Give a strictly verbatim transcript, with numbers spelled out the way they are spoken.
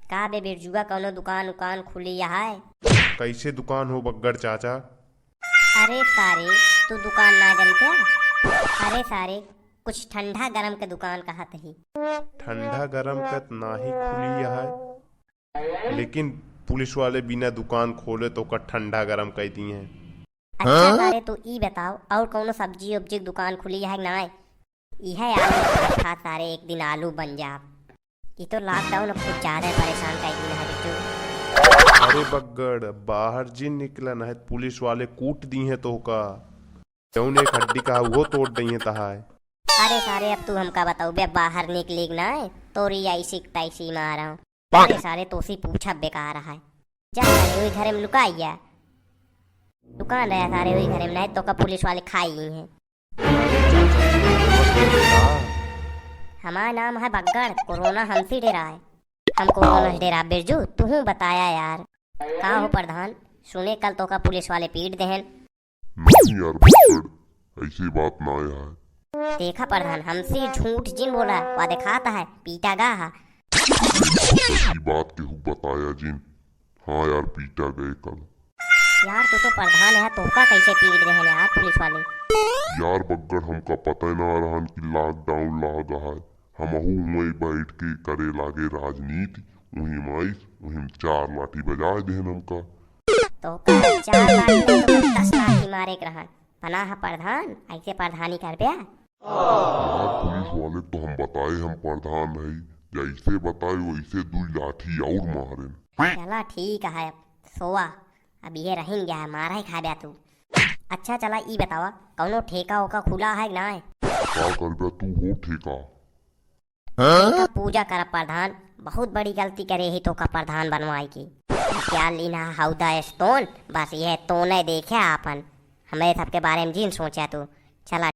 का बे बिरजुआ, कौनो दुकान उकान खुली है? कैसे दुकान हो बग्गड़ चाचा? अरे सारे, तू दुकान ना जानते? अरे सारे, कुछ ठंडा गरम के दुकान कहत ही। ठंडा गरम के त नाही खुली है, लेकिन पुलिस वाले बिना दुकान खोले तोका ठंडा गरम कह दिए हैं। अच्छा सारे, तू ई बताओ, और कौनो सब्जी उब्जी के दुकान खुली है कि नाय? इहे आलू खात खात सारे एक दिन आलू बन जा। ई तो lockdown अब कुछ ज्यादा परेशान कर दिन है बिट्टू। अरे बग्गड़, बाहर जिन निकला, नहीं त पुलिस वाले कूट दी हैं तोहका। जौन एक हड्डी का उहो तोड़ दई हैं तहाय। अरे सारे, अब तू हमका बताऊ बे, बाहर निकली कि नाय, तोरी ऐसी तैसी मारा। अरे सारे, तोसी पूछा बेकार है। जा सारे, वही घरे में लुकाइया। दुकान रहा सारे वही घरे में, नहीं तोका पुलिस वाले खाई ही हैं। हमार नाम है बग्गड़, कोरोना हमसे डेराए। हम कोरोना से डेरा बिरजू, तुहू बताया यार। का हो प्रधान, सुने कल तोका पुलिस वाले पीट देहन। नहीं यार बग्गड़, ऐसी बात ना है। देखा प्रधान, हमसे झूठ जिन बोला, वा देखाता है, पीटा गा हा। ऐसी बात केहू बताया जिन। हाँ यार, पीटा गए कल। यार, तू तो प्रधान है, तोहका कैसे पीट देहन यार पुलिस वाले? यार बग्गड़, हमका पता ना रहन कि lockdown लाग है। हमहू वहीं बैठ के करे लागे राजनीति, वहीं माइस, वहीं चार लाठी बजाए देहन हमका। तोहका चार लाठी, तोहका दस लाठी मारे के रहन। पनाह प्रधान, ऐसे प्रधानी करबे? यार, पुलिस वाले को तो हम बताए हम प्रधान है, जैसे बताए वैसे दुई लाठी और मारेन। चला ठीक है, अब सोवा, अब ये रहिन गया है, मारा ही खा ब्या तू। अच्छा चला ई बतावा, कौनो ठेका ओका खुला है कि नाय? का करबे तू हो ठेका? ठेका पूजा कर प्रधान, बहुत बड़ी गलती करे ही तोका प्रधान बनवाई की। क्या लीना हौदा stone, बस ये तोने देखे आपन, हमरे सबके बारे में जिन सोचा तू। चला